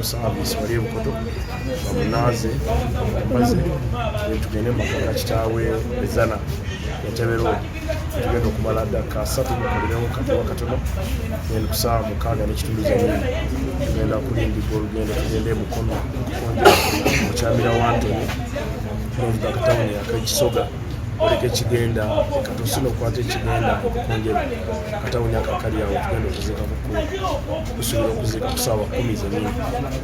Service wali ebukoto, bamunaaze, baze, then tugende mu maka ga kitaawe Ezana, Entebbe Road. Tugenda okumala dakika 30 mukolerewo katowa katono, then ku saawa 6:15 zennyini tugenda kulindigwa olugendo, tugende e Mukono kukonja mukyamira wantoni novuga akatawuni akekisoga, oleka ekigenda ekatosi nokwata ekigenda okukonjera akatawuni akakali awo. Tugenda okuziika, kusuubira okuziika ku saawa 10 zennyini,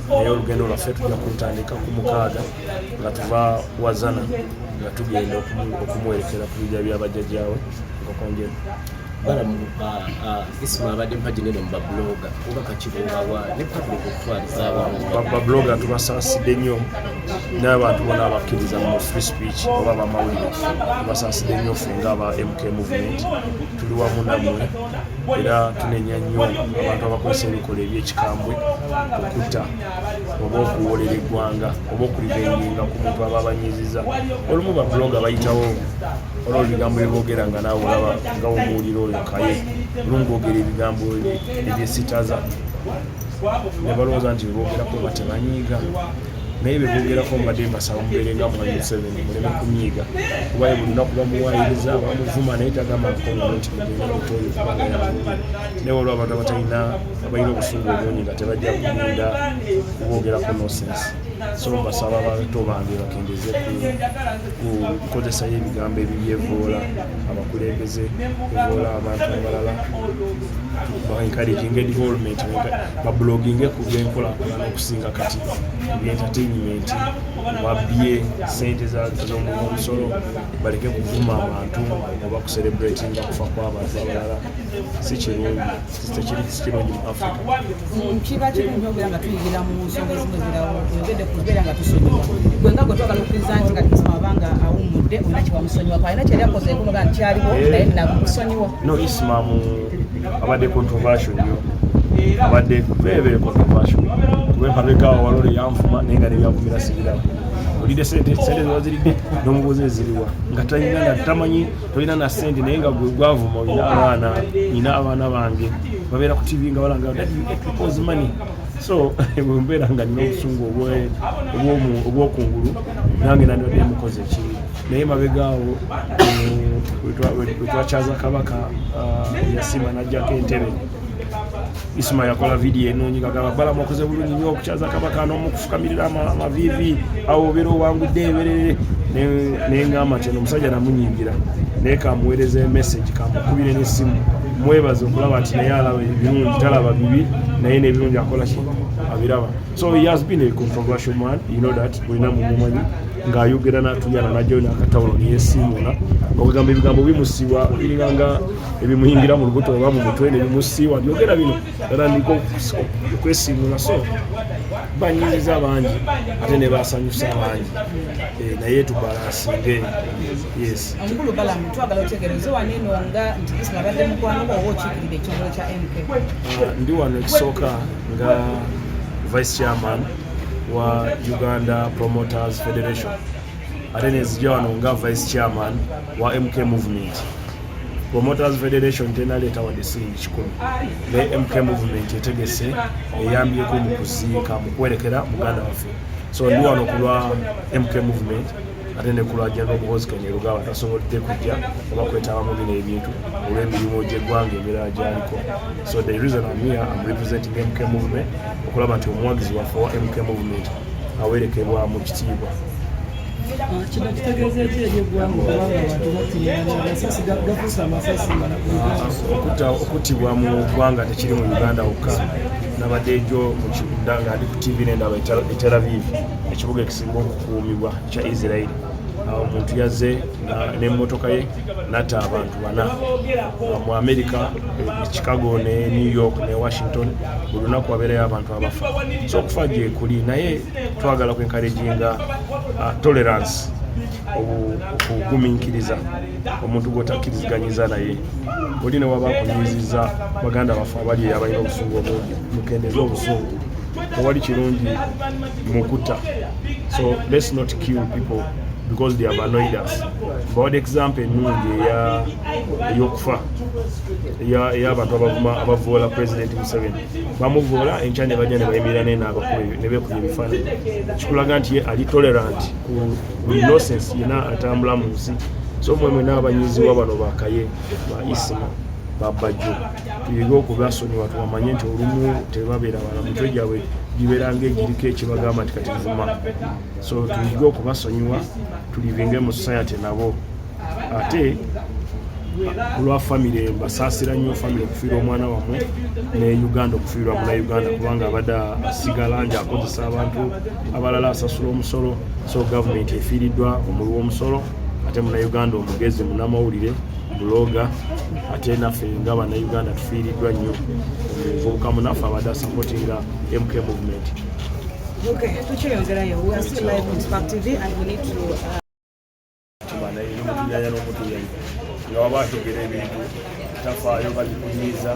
naye olugendo lwaffe tujja kulutandika ku 6 nga tuva wazana, nga tugenda okumuwerekera ku bijja byabajjajjawe nkokonjera. Balamu, Isma abadde mpagi nene mu bablogger, oba kakibuubawa ne public okutwaliza awamu? Bablogger tubasaasidde nnyo, n'abantu bonna abakkiriza mu free speech oba abamawulire tubasaasidde nnyo. Ffe nga aba MK Movement tuli wamu nammwe, era tunenya nnyo abantu abakozesa ebikolwa ebyekikambwe okutta oba okuwolera eggwanga oba okurevenginga ku muntu aba abanyiziza. Olumu bablogger bayitawo olwo ebigambo byeboogera nga naawe olaba nga omuwulira oyo kaye, olumu boogera ebigambo ebyesitaza ne balowooza nti bebogerako oba tebanyiiga, naye bebogerako mbadde mbasaba mubeere nga Mwami Museveni, muleme kunyiiga, kuba ye buli lunaku bamuwaayiriza, bamuvuma, naye tagamba nkomuno nti mugende mutoyo kubanga yavumye. Naye waliwo abantu abatalina, abalina obusungu obungi nga tebajja kulinda kuboogerako nonsense. So mbasaba abato bange bakendeze ku nkozesayo ebigambo ebibyevoola abakulembeze, evoola abantu abalala, baencouraginga development, babloginge ku byenkulaakulana okusinga kati ebyentertainment, babbye sente z'omusolo, baleke kuvuma abantu oba kucelebratinga kufa kw'abantu abalala. Si kirungi, tekiri si kirungi mu Africa. Kiba kirungi okubeera nga tuyigira mu nsonga ezimu ezirawo. Oyogedde ku kubeera nga tusonyiwa. Gwe nga gwe, twagala okukkiriza nti kati Isma abanga awummudde, olina kyewamusonyiwako, alina kyali akozeeko noga nti kyaliwo naye nakusonyiwa? No, Isma mu abadde controversial nnyo, abadde very very controversial, kuba empabegaawo walole yanvuma, naye nga nebyanvumira sibiraba. Olidde sente, sente ziba ziridde, nomubuuza eziriwa nga talina, nga tamanyi tolina na sente, naye nga gwe gwavuma olina abaana. Nina abaana bange babeera ku TV nga balanga, "Daddy, you ate people's money." So bwembeera nga nina obusungu obwokungulu, nange nandibadde mukoze ekibi. Naye mabegaawo bwe twakyaza kabaka, yasiima najjako entebe, Isma yakola vidiyo ennungi gagamba, "Balamu okoze bulungi nnyo okukyaza kabaka n'omukufukamirira amaviivi, awo obeera owangudde eberere." Neŋŋamba nti ono omusajja namunyingira, naye kamuweereza message, kamukubire n'essimu mwebaze okulaba nti naye alaba ebirungi, talaba bibi, naye n'ebirungi akola ki, abiraba. So he has been a controversial man, you know that, bulina mumumanyi ng'ayogera n'atuyana najjayo n'akatawulo neyesiimuula okugamba ebigambo bimusiiwa, biringanga ebimuyingira mu lubuto oba mu mutwe nebimusiiwa, byogera bino natandika okwesiimula. So banyiziza bangi ate ne basanyusa bangi. Naye tubalansinge, yes. Omukulu Balamu, twagala otegereze wano eno nga nti Isma abadde mukwano gwo, oba okiikirira ekitongole kya MK? Ah, ndi wano ekisooka nga vice chairman wa Uganda Promoters Federation, ate nenzija wano nga vice chairman wa MK Movement. Promoters Federation tenaleeta wadde siringi 100, naye MK Movement etegese, eyambyeko mu kuziika, mu kuwerekera muganda waffe. So ndi wano ku lwa MK Movement, ate ne ku lwa General Muhoozi Kainerugaba, tasobodde kujja oba kwetaba mu bino ebintu olw'emirimu gy'eggwanga emirala gy'aliko. So the reason I'm here, I'm representing MK Movement okulaba nti omuwagizi waffe owa MK Movement awerekebwa mu kitiibwa. Ah, kino kitegeeza ki eri eggwanga okubanga abantu battingana, amasasi gafuuse amasasi? Okuttibwa mu ggwanga tekiri mu Uganda wokka. Nabadde ejo nga ndi ku TV nendaba e Tel Aviv, ekibuga ekisinga okukuumibwa kya Israeli. Awo omuntu yazze n'emmotoka ye natta abantu bana. Mu America, Chicago ne New York ne Washington, buli lunaku wabeerayo abantu abafa. So okufa gyekuli, naye twagala kwencouraginga tolerance, okugumiikiriza omuntu gwotakkiriziganyiza naye oli ne waba akunyiziza. Baganda baffe abali eyo abalina obusungu obungi, mukendeze obusungu, tewali kirungi mukutta. So let's not kill people. because they have annoyed us. Mbawadde example ennungi ey'okufa ey'abantu abavuma, abavoola President Museveni. Bamuvoola enkya ne bajja ne bayimirira naye n'abakuba ne beekuba ebifaananyi. Kikulaga nti ye ali tolerant ku buli nonsense yenna atambula mu nsi. So mwe mwena abanyizibwa bano bakaye ba Isima, babajjo, tuyige okubasonyiwa, tubamanye nti olumu tebabeera bala, mitwe gyabwe gibeera ngaegiriko ekibagamba nti kati vuma. So tuyige okubasonyiwa, tulivinge mu society nabo. Ate olwa famire, mbasaasira nnyo famire okufiirwa omwana wammwe, ne Uganda okufiirwa Munauganda, kubanga abadde asigala nti akozesa abantu abalala, asasula omusolo. So gavumenti efiiriddwa omuwi w'omusolo, ate Munauganda omugezi, munamawulire, blogger. Ate naffe nga Bannayuganda tufiiriddwa nnyo omuvubuka munaffe abadde asupportinga MK movement. Okay, tukyeyongerayo. We are still live on Spark TV and we need to N'omutuyanya n'omutuyanya nga waba ayogera ebintu tafaayo babikunyiiza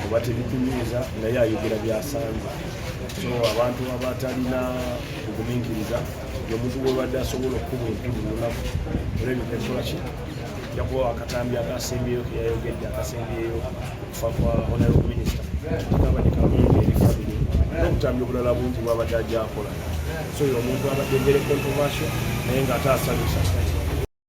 oba tebikunyiiza, naye ayogera byasanze. So abantu abatalina bugumiikiriza, omuntu gwebadde asobola okukuba empi buli lunaku, olwebyo nekola ki, jakuba akatambi akasembyeyo keyayogedde akasembyeyo okufa kwa honorable minister tekabadde kalungi eri family, n'obutambi obulala bungi bwabadde ajakola. So oyo omuntu abadde very controversial, naye ng'ate asanyusa.